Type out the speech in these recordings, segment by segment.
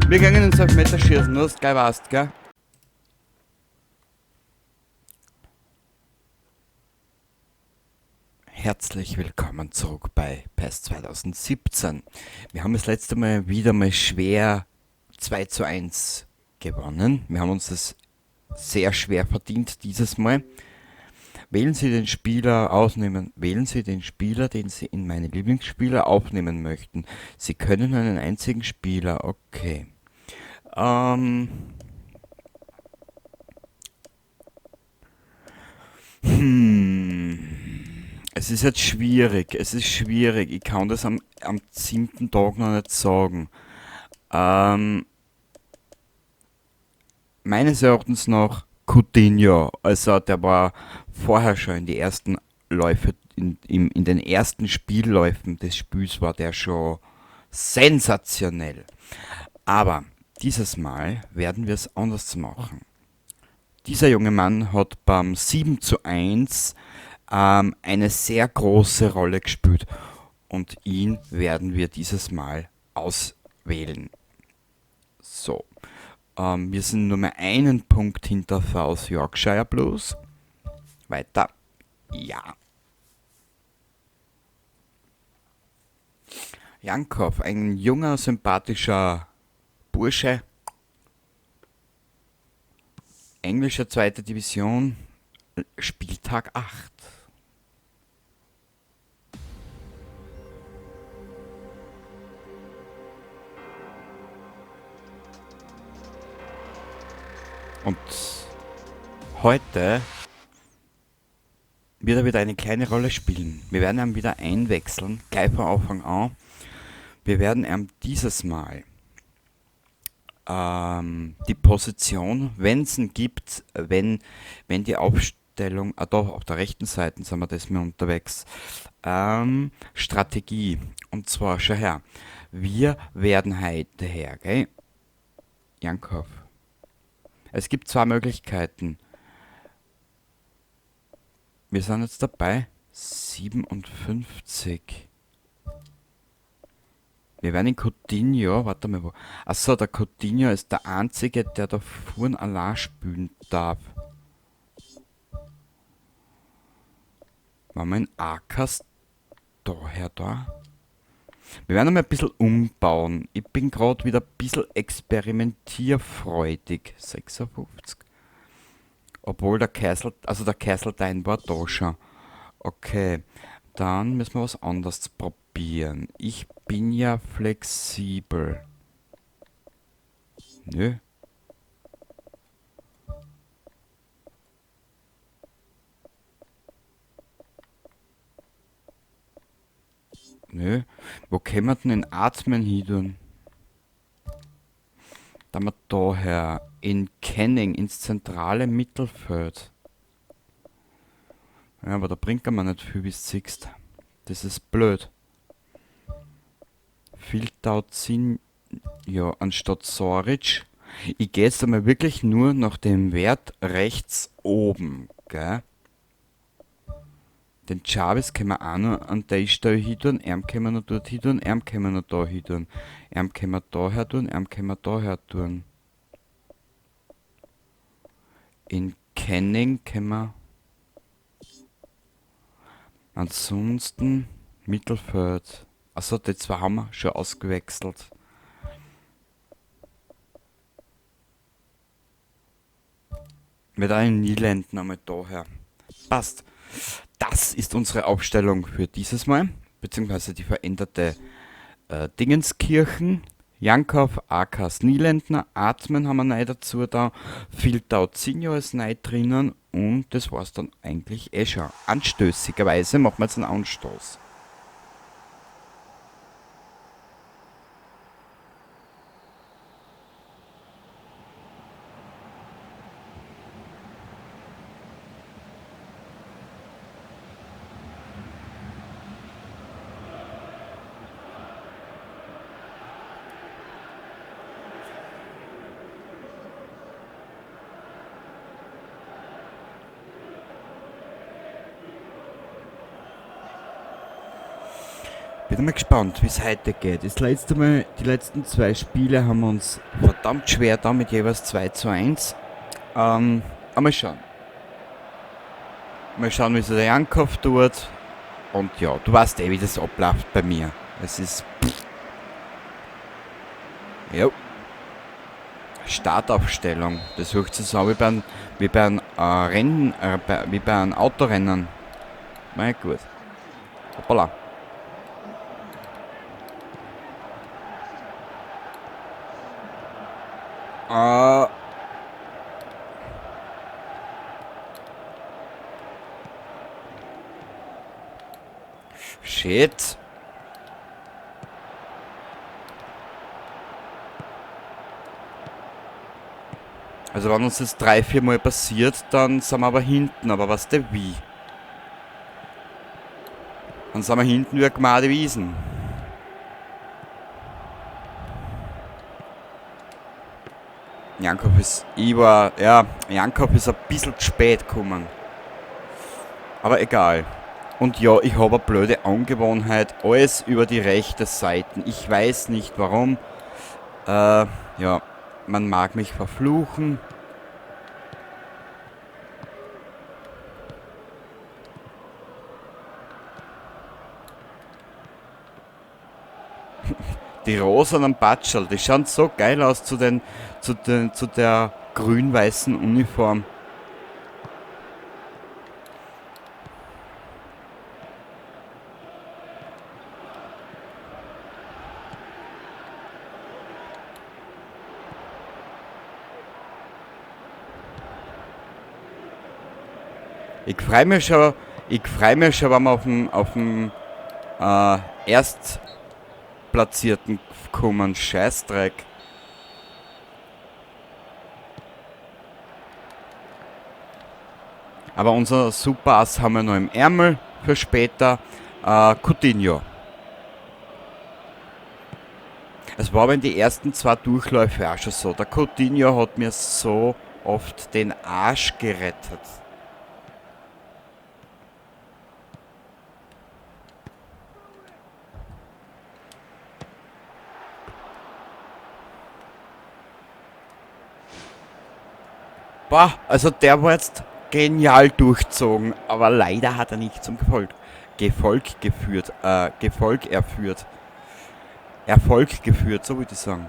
Wir gehen ins Elfmeterschießen, nur dass du gleich weißt, gell? Herzlich willkommen zurück bei PES 2017. Wir haben das letzte Mal wieder mal schwer 2:1 gewonnen. Wir haben uns das sehr schwer verdient dieses Mal. Wählen Sie den Spieler ausnehmen. Wählen Sie den Spieler, den Sie in meine Lieblingsspieler aufnehmen möchten. Sie können einen einzigen Spieler. Okay. Es ist jetzt schwierig. Es ist schwierig. Ich kann das am 7. Tag noch nicht sagen. Meines Erachtens nach Coutinho, also der war vorher schon in die ersten Läufe, in den ersten Spielläufen des Spiels war der schon sensationell. Aber dieses Mal werden wir es anders machen. Dieser junge Mann hat beim 7:1 eine sehr große Rolle gespielt und ihn werden wir dieses Mal auswählen. So. Wir sind nur mehr einen Punkt hinter South Yorkshire Blues. Weiter. Ja. Jankov, ein junger, sympathischer Bursche. Englische zweite Division, Spieltag 8. Und heute wird er wieder eine kleine Rolle spielen. Wir werden ihn wieder einwechseln, gleich von Anfang an. Wir werden ihm dieses Mal die Position, wenn es ihn gibt, wenn die Aufstellung, ah doch, auf der rechten Seite sind wir das mal unterwegs, Strategie. Und zwar, schau her, wir werden heute her, gell? Jankov. Es gibt zwei Möglichkeiten. Wir sind jetzt dabei. 57. Wir werden in Coutinho, warte mal, wo. Achso, der Coutinho ist der Einzige, der da vorne allein spielen darf. Machen wir in Akas daher da? Wir werden noch mal ein bisschen umbauen. Ich bin grad wieder ein bisschen experimentierfreudig. 56. Obwohl der Castle, also der Castledine war da schon. Okay, dann müssen wir was anderes probieren. Ich bin ja flexibel. Nö. Nö. Wo können wir denn den Atmen hin tun? Da wir daher in Canning ins zentrale Mittelfeld. Ja, aber da bringt man nicht viel, wie du siehst. Das ist blöd. Filtauzinho, ja, anstatt Soric. Ich geh jetzt einmal wirklich nur nach dem Wert rechts oben, gell? Den Jarvis können wir auch noch an der Stelle hin tun, ihm können wir noch dort hin tun, ihm können wir noch da hin tun, ihm können wir da her tun, ihm können wir da her tun. In Canning können wir... Ansonsten Mittelfeld. Achso, die zwei haben wir schon ausgewechselt. Mit einem Nielenden einmal daher. Passt. Das ist unsere Aufstellung für dieses Mal, beziehungsweise die veränderte Dingenskirchen. Jankov, Akas, Nielendner, Atmen haben wir neu dazu da, Filtauzinho ist neu drinnen und das war's dann eigentlich eh schon. Anstößigerweise machen wir jetzt einen Anstoß. Bin mal gespannt, wie es heute geht. Das letzte Mal, die letzten zwei Spiele haben wir uns verdammt schwer da mit jeweils 2:1. Aber mal schauen. Mal schauen, wie sich der Jankov tut. Und ja, du weißt eh, wie das abläuft bei mir. Es ist... Jo. Startaufstellung. Das hört sich so an wie bei einem Rennen, wie bei einem Autorennen. Na gut. Hoppala. Shit. Also wenn uns das 3-4 Mal passiert, dann sind wir aber hinten. Aber was der wie? Dann sind wir hinten wie eine Gmade Wiesen. Jankov ist, ich war, ja, Jankov ist ein bisschen zu spät gekommen. Aber egal. Und ja, ich habe eine blöde Angewohnheit, alles über die rechte Seite. Ich weiß nicht warum. Ja, man mag mich verfluchen. Die rosanen Patscherl, die schauen so geil aus zu der grün-weißen Uniform. Ich freu mich schon, ich freu mich schon, wenn wir auf dem Erstplatzierten kommen. Scheißdreck. Aber unser Super-Ass haben wir noch im Ärmel für später. Coutinho. Es war aber in die ersten 2 Durchläufe auch schon so. Der Coutinho hat mir so oft den Arsch gerettet. Boah, also der war jetzt genial durchzogen, aber leider hat er nicht zum Gefolg geführt, Gefolg erführt. Erfolg geführt, so würde ich sagen.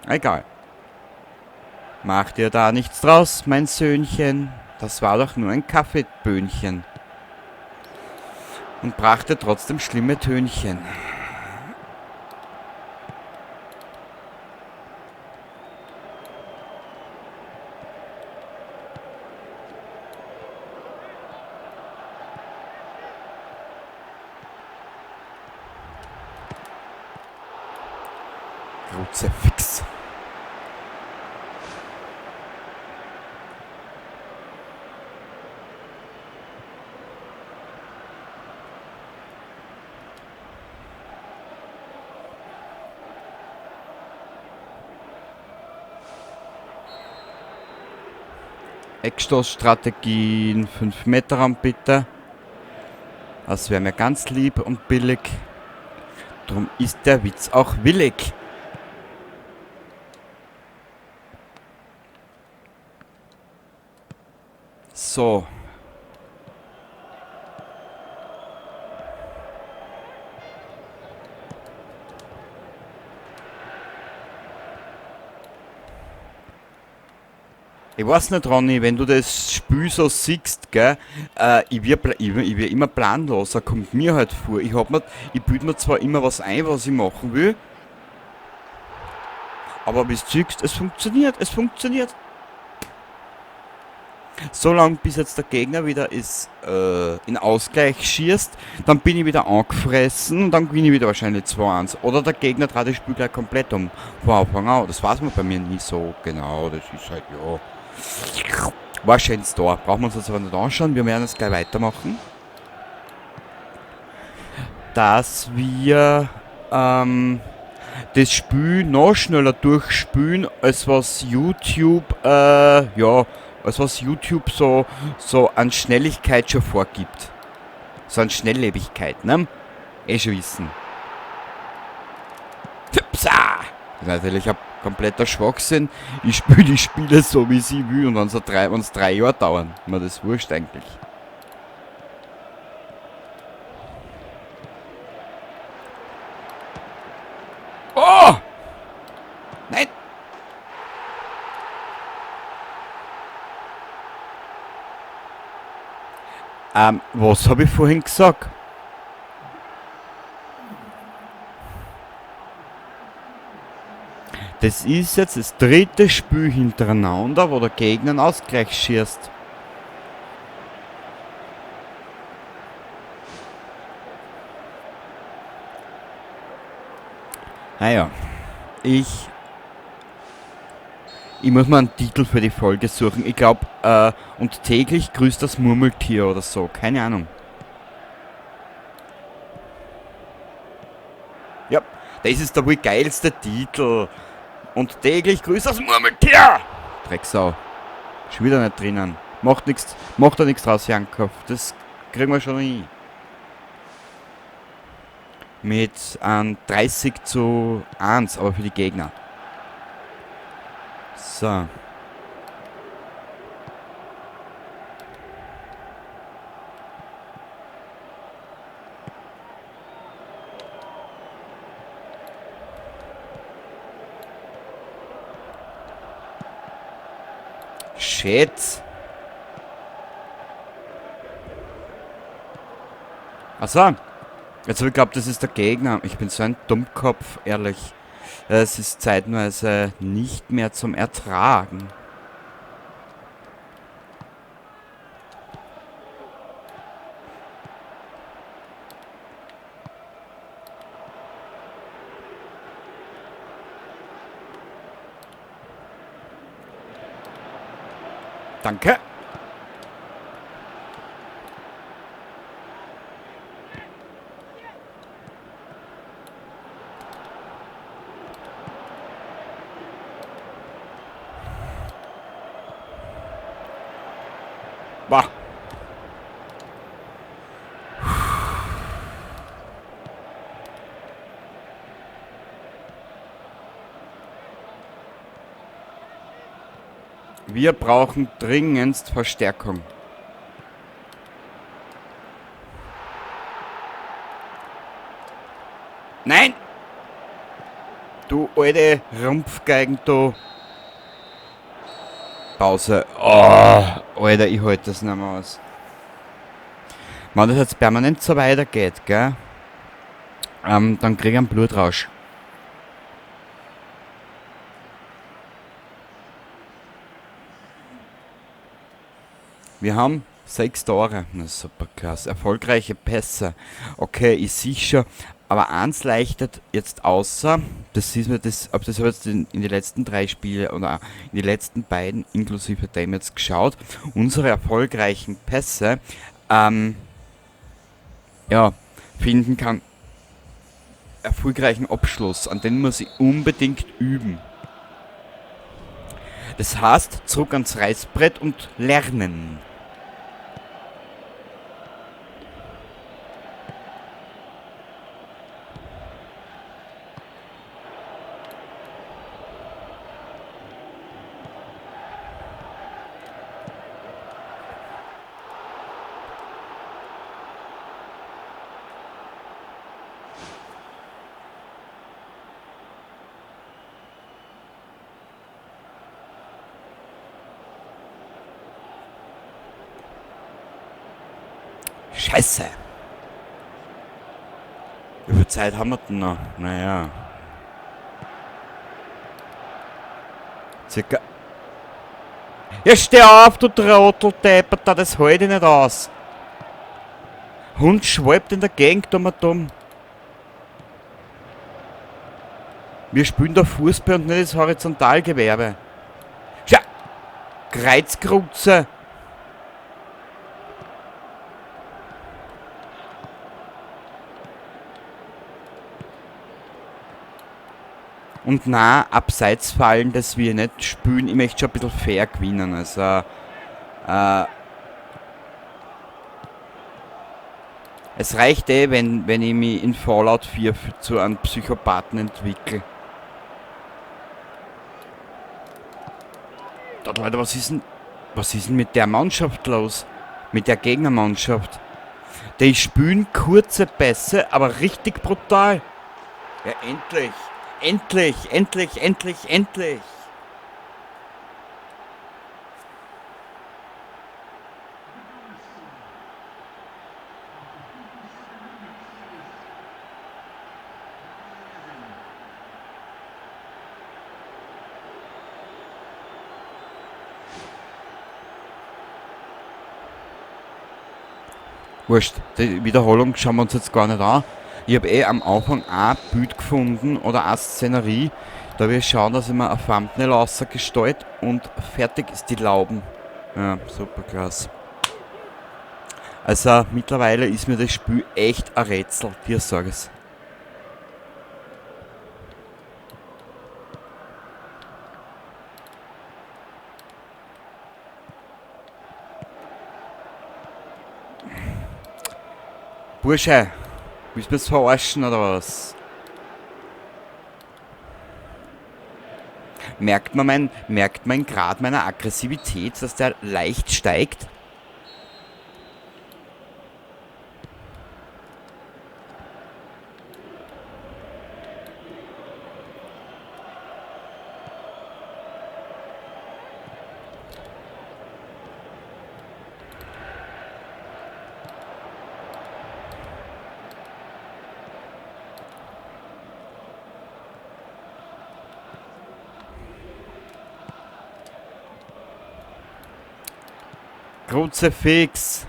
Egal. Mach dir da nichts draus, mein Söhnchen. Das war doch nur ein Kaffeeböhnchen. Und brachte trotzdem schlimme Tönchen. Kruzifix. Eckstoßstrategien, 5 Meter Raum bitte. Das wäre mir ganz lieb und billig. Drum ist der Witz auch willig. So. Ich weiß nicht, Ronny, wenn du das Spiel so siehst, gell, ich wär immer planloser, kommt mir halt vor. Ich bild mir zwar immer was ein, was ich machen will, aber wie du siehst, es funktioniert, es funktioniert. Solange bis jetzt der Gegner wieder ist in Ausgleich schießt, dann bin ich wieder angefressen und dann gewinne ich wieder wahrscheinlich 2-1. Oder der Gegner dreht das Spiel gleich komplett um. Von Anfang an. Das weiß man bei mir nie so genau. Das ist halt, ja. War ein schönes Tor. Brauchen wir uns das aber nicht anschauen. Wir werden jetzt gleich weitermachen. Dass wir das Spiel noch schneller durchspülen, als was YouTube ja, als was YouTube so an Schnelligkeit schon vorgibt. So an Schnelllebigkeit, ne? Eh schon wissen. Das ist natürlich ein kompletter Schwachsinn. Ich spiele die Spiele so, wie sie will und wenn es 3 Jahre dauern, mir das wurscht eigentlich. Oh! Nein! Was habe ich vorhin gesagt? Das ist jetzt das dritte Spiel hintereinander, wo der Gegner einen Ausgleich schießt. Naja, ich muss mal einen Titel für die Folge suchen. Ich glaub, und täglich grüßt das Murmeltier oder so. Keine Ahnung. Ja, das ist der wohl geilste Titel. Und täglich grüßt das Murmeltier! Drecksau. Schon wieder nicht drinnen. Macht nix, macht da nichts draus, Jankov. Das kriegen wir schon hin. Mit einem 30:1, aber für die Gegner. So. Shit. Achso. Jetzt hab ich geglaubt, das ist der Gegner. Ich bin so ein Dummkopf, ehrlich. Es ist zeitweise nicht mehr zum Ertragen. Danke. Bah. Wir brauchen dringendst Verstärkung. Nein! Du alte Rumpfgeigen, du. Pause. Oh, Alter, ich halte das nicht mehr aus. Wenn das jetzt permanent so weitergeht, gell? Dann krieg ich einen Blutrausch. Wir haben 6 Tore. Na, super klasse. Erfolgreiche Pässe. Okay, ich sehe schon. Aber eins leichtet jetzt außer, das ist mir das, ob das habe ich jetzt in die letzten 3 Spiele oder in die letzten beiden inklusive dem jetzt geschaut, unsere erfolgreichen Pässe ja, finden kann. Erfolgreichen Abschluss, an den muss ich unbedingt üben. Das heißt, zurück ans Reißbrett und lernen. Scheiße! Wie viel Zeit haben wir denn noch? Naja. Circa. Ja, steh auf, du Trottel, Deppert, da, das halte ich nicht aus. Hund schwalbt in der Gegend um und um. Wir spielen da Fußball und nicht das Horizontalgewerbe. Tja! Kreuzkrutze! Und na, abseits fallen, dass wir nicht spielen. Ich möchte schon ein bisschen fair gewinnen. Also es reicht eh, wenn ich mich in Fallout 4 zu einem Psychopathen entwickle. Leute, was ist denn mit der Mannschaft los? Mit der Gegnermannschaft? Die spielen kurze Pässe, aber richtig brutal. Ja, endlich! Endlich! Endlich! Endlich! Endlich! Wurscht, die Wiederholung schauen wir uns jetzt gar nicht an. Ich hab eh am Anfang ein Bild gefunden oder eine Szenerie. Da will ich schauen, dass ich mir ein Thumbnail rausgestalt und fertig ist die Lauben. Ja, super klasse. Also mittlerweile ist mir das Spiel echt ein Rätsel, dir sag ich's. Bursche, willst du mich verarschen oder was? Merkt man mein Grad meiner Aggressivität, dass der leicht steigt? Kruzifix.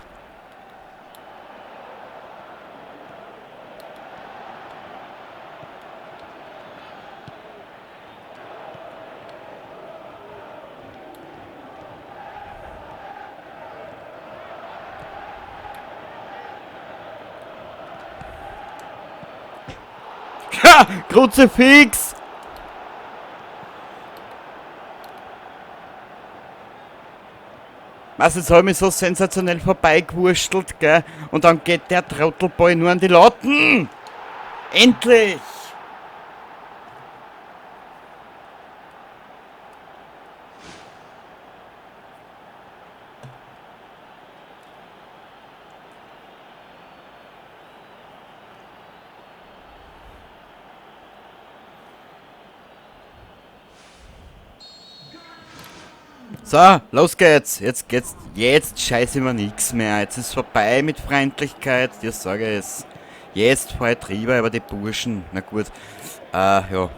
Ha! Kruzifix! Was, jetzt hab ich mich so sensationell vorbeigewurschtelt, gell? Und dann geht der Trottelball nur an die Latten! Endlich! So, los geht's. Jetzt geht's. Jetzt scheiße ich mir nix mehr. Jetzt ist vorbei mit Freundlichkeit. Dir sage ich es. Jetzt fahr ich drüber über die Burschen. Na gut. Ja.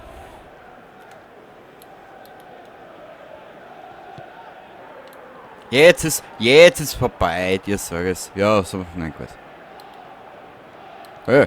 Jetzt ist vorbei, dir sage ich es. Ja, so, nein, gut. Hey.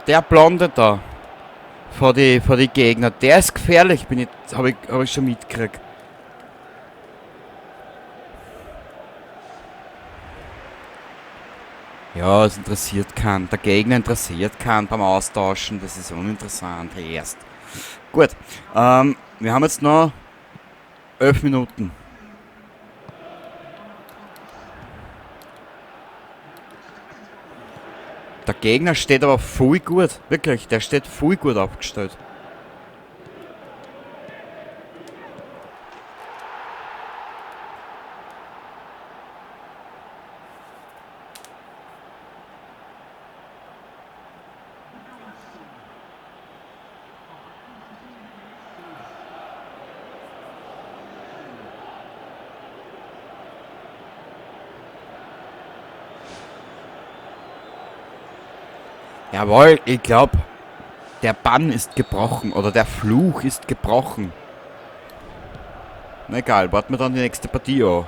Der Blonde da vor die Gegner, der ist gefährlich, hab ich schon mitgekriegt. Ja, es interessiert keinen. Der Gegner interessiert keinen beim Austauschen, das ist uninteressant erst. Gut, wir haben jetzt noch 11 Minuten. Der Gegner steht aber voll gut, wirklich, der steht voll gut aufgestellt. Jawohl, ich glaub, der Bann ist gebrochen oder der Fluch ist gebrochen. Na egal, warten wir dann die nächste Partie an.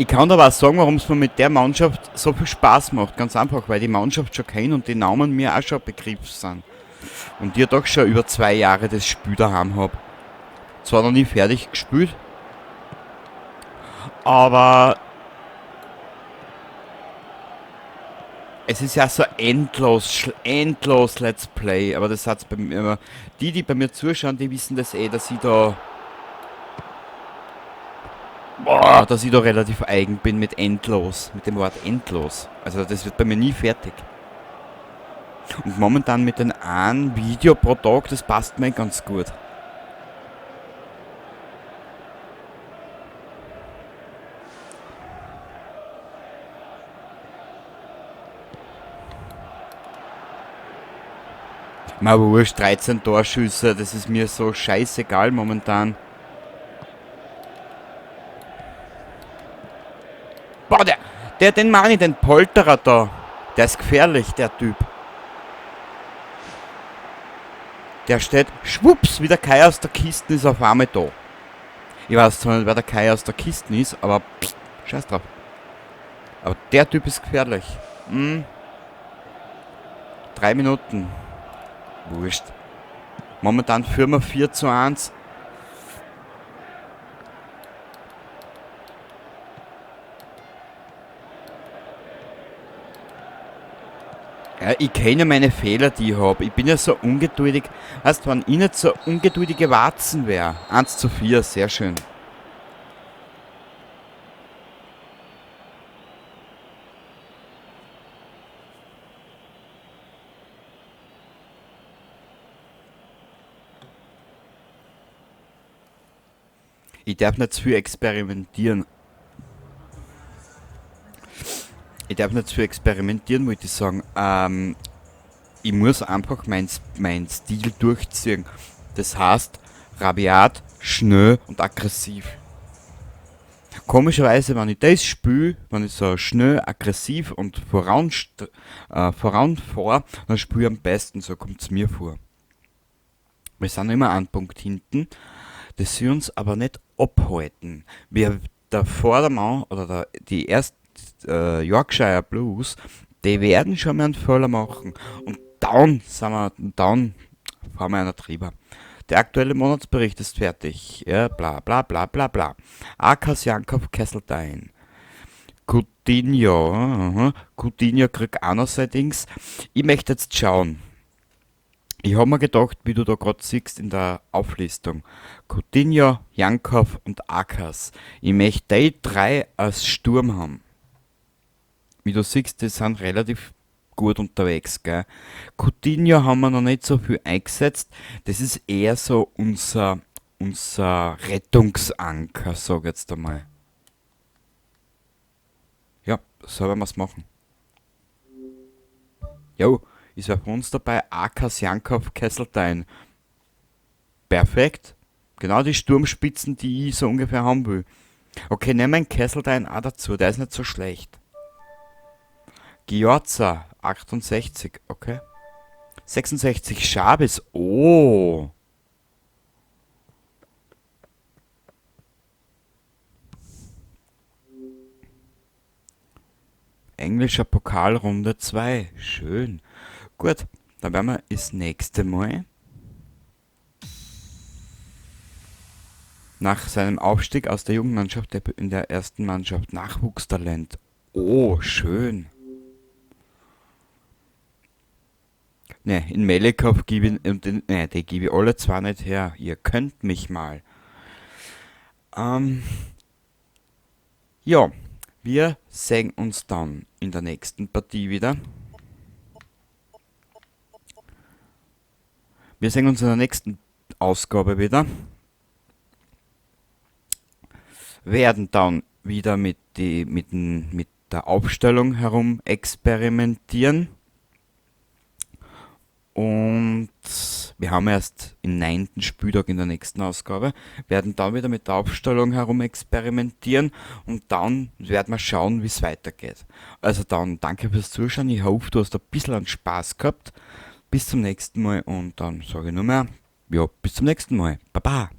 Ich kann aber auch sagen, warum es mir mit der Mannschaft so viel Spaß macht. Ganz einfach, weil die Mannschaft schon kennt und die Namen mir auch schon ein Begriff sind. Und ich doch schon über 2 Jahre das Spiel daheim hab. Zwar noch nie fertig gespielt, aber es ist ja so endlos, endlos Let's Play. Aber das hat's bei mir immer. Die, die bei mir zuschauen, die wissen das eh, dass ich da... Boah, dass ich da relativ eigen bin mit endlos, mit dem Wort endlos. Also das wird bei mir nie fertig. Und momentan mit den einem Video pro Tag, das passt mir ganz gut. Ma wurscht, 13 Torschüsse, das ist mir so scheißegal momentan. Boah, den meine ich, den Polterer da. Der ist gefährlich, der Typ. Der steht, schwupps, wie der Kai aus der Kiste ist auf einmal da. Ich weiß zwar nicht, wer der Kai aus der Kiste ist, aber pst, scheiß drauf. Aber der Typ ist gefährlich. 3 Minuten. Wurscht. Momentan führen wir 4:1. Ja, ich kenne meine Fehler, die ich hab. Ich bin ja so ungeduldig. Weißt du, wenn ich nicht so ungeduldige Warzen wär. 1:4, sehr schön. Ich darf nicht zu viel experimentieren. Ich darf nicht zu viel experimentieren, wollte ich sagen. Ich muss einfach mein Stil durchziehen. Das heißt, rabiat, schnell und aggressiv. Komischerweise, wenn ich das spiele, wenn ich so schnell, aggressiv und voranfahre, dann spiele ich am besten, so kommt's mir vor. Wir sind immer einen Punkt hinten. Das soll uns aber nicht abhalten. Wir, der Vordermann oder der, die erste Yorkshire Blues, die werden schon mal einen Fehler machen. Und dann sind wir, dann fahren wir einer drüber. Der aktuelle Monatsbericht ist fertig. Ja, bla bla bla bla bla. Akas Jankov Kesseltein. Coutinho. Aha. Coutinho kriegt auch noch sein Dings. Ich möchte jetzt schauen. Ich hab mir gedacht, wie du da grad siehst in der Auflistung. Coutinho, Jankov und Akas. Ich möchte die 3 als Sturm haben. Wie du siehst, die sind relativ gut unterwegs, gell? Coutinho haben wir noch nicht so viel eingesetzt. Das ist eher so unser Rettungsanker, sag ich jetzt einmal. Ja, so werden wir's machen. Jo, ist wer von uns dabei? Akas, Jankov, Kesseltein. Perfekt. Genau die Sturmspitzen, die ich so ungefähr haben will. Okay, nehmen wir einen Kesseltein auch dazu, der ist nicht so schlecht. Giorza, 68, okay. 66, Chavez, oh. Englischer Pokalrunde 2, schön. Gut, dann werden wir das nächste Mal nach seinem Aufstieg aus der Jugendmannschaft in der ersten Mannschaft Nachwuchstalent. Oh, schön. Ne, in Melikov gebe ich, und in, ne, die gebe ich alle zwei nicht her. Ihr könnt mich mal. Ja, wir sehen uns dann in der nächsten Partie wieder. Wir sehen uns in der nächsten Ausgabe wieder. Werden dann wieder mit der Aufstellung herum experimentieren. Und wir haben erst im 9. Spieltag in der nächsten Ausgabe, werden dann wieder mit der Aufstellung herum experimentieren und dann werden wir schauen, wie's weitergeht. Also dann danke fürs Zuschauen, ich hoffe, du hast ein bisschen einen Spaß gehabt. Bis zum nächsten Mal und dann sage ich nur mehr, ja, bis zum nächsten Mal. Baba!